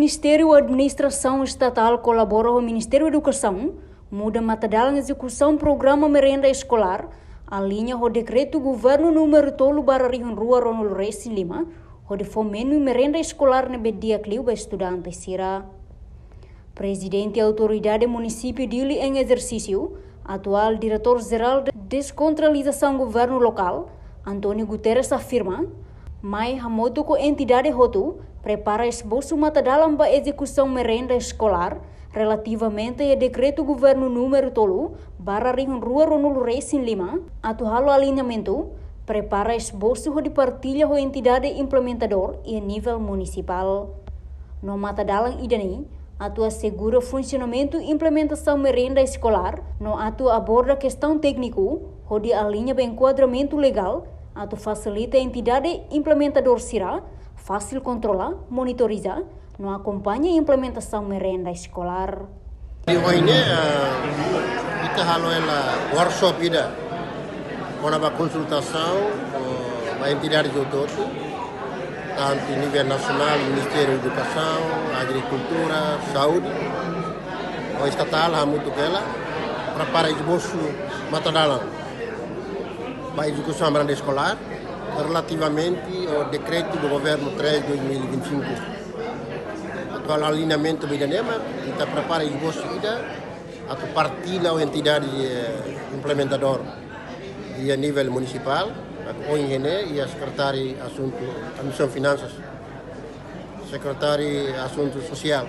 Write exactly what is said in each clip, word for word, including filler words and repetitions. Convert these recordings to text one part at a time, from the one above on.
Ministériu Administrasaun Estatál kolabora ho Ministériu Edukasaun, muda matadalan ezekusaun programa merenda eskolár, aliña ho dekretu governu númeru tolu barra rihun rua ruanulu resin lima, hodi fó menu merenda eskolár ne'ebé di'ak liu ba estudante sira. Prezidente Autoridade Munisípiu Dili em exercício, atuál Diretór Jerál Deskontralizasaun Governu Lokál, António Guterres afirma, mai hamutuk ho entidade hotu, prepara esbosu matadalan ba ezekusaun merenda eskolár, relativamente a dekretu governu númeru tolu barra rihun rua ruanulu resin lima, atu halo aliñamentu, prepara esbosu hodi partilla ho entidade implementadór iha nivel munisipál. No matadalan ida-ne'e, atu asegura funsionamentu implementasaun merenda eskolár, no atu aborda kestaun tékniku, hodi aliña ba enkuadramentu legál, atu fasilita entidade implementadór sira, fasil kontrola, monitoriza, no akompaña implementasaun merenda eskolár. Ohin ne'e, eh, ita halo hela workshop ida kona-ba konsultasaun, eh, ba entidade hotu-hotu, tantu nivel nasionál, Ministériu Edukasaun, Agrikultura, Saúde, ho estatál hamutuk hela, prepara esbosu matadalan ba ezekusaun merenda eskolár, relativamente ao decreto do governo três dois mil e vinte e cinco. Atuál aliñamentu ba ida-ne'e mak, ita prepara esbosu ida, atu partilla ho entidade, eh, implementadór iha nivel munisipál, ohin ne'e iha sekretáriu asuntu, Komisaun Finansas, sekretáriu asuntu sosiál,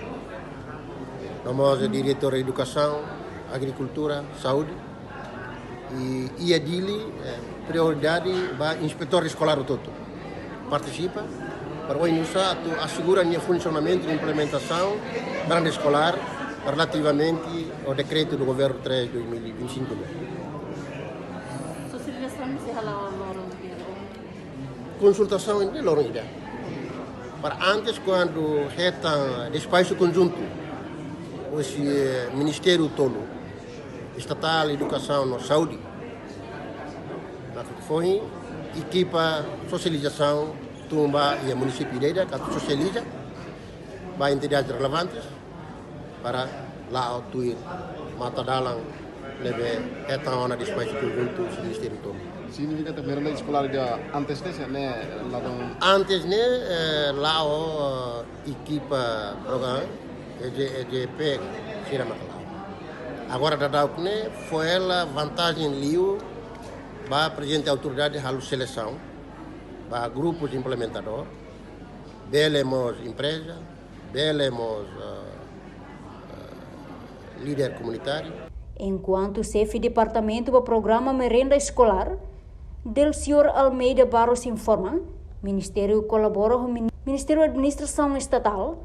no mós diretór edukasaun, agrikultura, saúde, i iha Dili, eh, prioridade ba inspetór eskolár hotu-hotu partisipa, para oinsá atu asegura nia funsionamentu i implementasaun merenda eskolár relativamente ao decreto do governo três dois mil e vinte e cinco ne'e. Sosializasaun sei hala'o loron hira? Konsultasaun ne'e loron ida. Para antes, kuandu hetan despaxu konjuntu husi, eh, ministériu tolu, estatál, edukasaun no saúde, mak foin ekipa sosializasaun tun ba iha munisípiu ida-idak atu sosializa ba entidades relevantes para la'o tuir matadalan ne'ebé hetan ona despaxu konjuntu husi ministériu tolu. Signifika katak merenda eskolár ida antes ne'e, se ne'e ladún? Antes ne'e, eh, la'o, eh, ekipa programa, E J, E J P sira mak la'o. Agora daudauk ne'e fó hela vantajen liu ba prezidente autoridade halo selesaun ba grupus implementadór, bele mós empreza, bele mós, eh, eh, líder komunitáriu. Enkuantu xefe departamentu ba programa merenda eskolár, Delcior Almeida Barros informa, Ministériu kolabora ho Min-, Ministériu Administrasaun Estatál,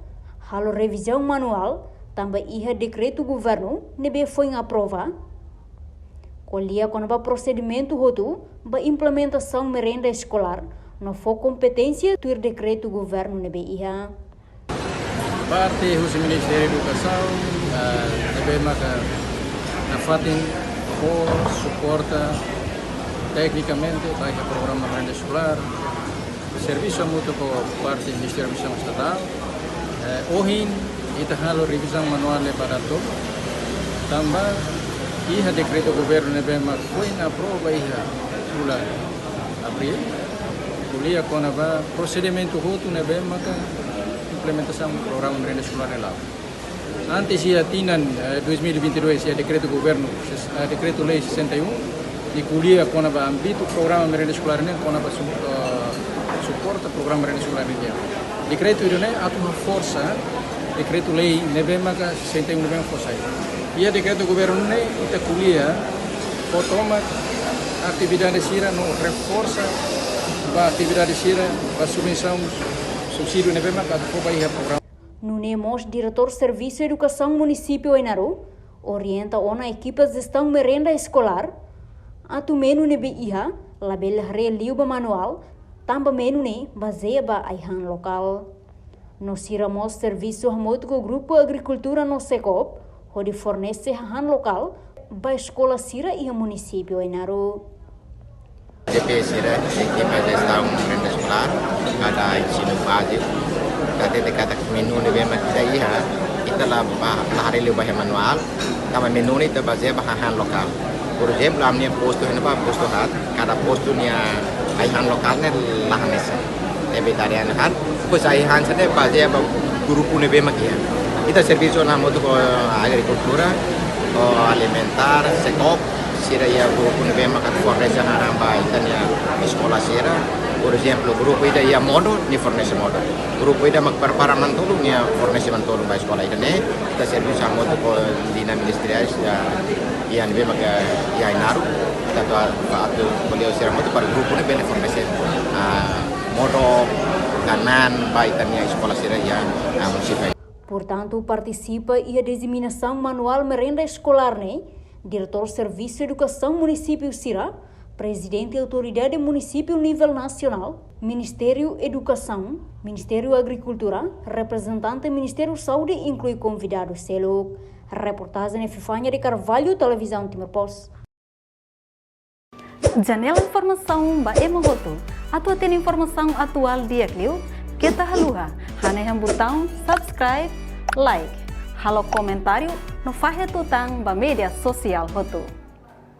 halo revizaun manuál, tanba iha dekretu governu ne'ebé foin aprova, ko'alia kona-ba prosedimentu hotu ba implementasaun merenda eskolár, no fó kompeténsia tuir dekretu governu ne'ebé iha. Parte husi Ministériu Edukasaun, eh, ne'ebé maka nafatin fó suporta teknikamente ba iha programa merenda eskolár, servisu hamutuk ho parte Ministériu Misaun Estatál. Eh, ohin ita halo revizaun manuál ne'e ba dadeer, tanba iha dekretu governu ne'ebé mak foin aprova iha bulan abríl, ko'alia kona-ba prosedimentu hotu ne'ebé maka implementasaun programa merenda eskolár ne'e la'o. Antes iha tinan, eh, dois mil e vinte e dois, iha dekretu governu, ses-, eh, dekretu-lei sessenta e um, nia ko'alia kona-ba ámbitu programa merenda eskolár ne'e kona-ba su-, eh, suporta programa merenda eskolár nian. Dekretu ida-ne'e atu reforsa dekretu-lei ne'ebé maka sessenta e um ne'ebé maka fó sai. Iha dekretu governu ne'e ita ko'alia fó tomak atividade sira no reforsa ba atividade sira ba subvensaun, subsídiu ne'ebé maka atu fó ba iha programa. Nune'e mós Diretór Servisu Edukasaun Munisípiu Ainaro orienta ona ekipa jestaun merenda eskolár atu menu ne'ebé iha labele haree liu ba manuál, tanba menu ne'e bazeia ba ai-han lokál. No sira mós servisu hamutuk ho Grupu Agrikultura no SECOP, hodi fornese hahán lokál ba eskola sira iha munisípiu Ainaro. E J P sira, ekipa jestaun merenda eskolár, kada ensinu baze, Ita hatete katak menu ne'ebé mak ita iha, ita la ba, la haree liu ba iha manuál, tanba menu ne'e ita bazeia ba hahán lokál. Porezemplu, ami-nia postu iha ne'ebá postu haat, kada postu nia ai-han lokál ne'e la hanesan. Ne'ebé ita haree hanesan, depois ai-han sira-ne'e bazeia ba grupu ne'ebé mak iha. Ita servisu hamutuk ho agrikultura, ho alimentár, SEKOOP, sira iha grupu ne'ebé mak fornese hahán ba ita-nia eskola sira. Porezemplu, grupu ida iha modo, nia fornese modo. Grupu ida mak prepara manu-tolun, nia fornese manu-tolun ba eskola ida-ne'e. Ita servisu hamutuk ho liña ministeriál iha, iha ne'ebé mak iha Ainaro. Ita atu, atu ko'alia sira hamutuk para grupu ne'e bele fornese, ah, modo, kanan ba ita-nia eskola sira iha, ah, munisípiu. Portantu, partisipa iha diseminasaun manuál merenda eskolár ne'e, Diretór Servisu Edukasaun Munisípiu sira, Prezidente Autoridade Munisípiu nivel nasionál, Ministériu Edukasaun, Ministériu Agrikultura, reprezentante Ministériu Saúde, inklui konvidadu seluk. Reportajen Epifania de Carvalho, Televizaun Timor Post. Janela informasaun ba ema hotu. Atu hatene informasaun atuál di'ak liu, keta haluha hanehan butaun subscribe, like, halo komentáriu no fahe tutan ba média sosiál hotu.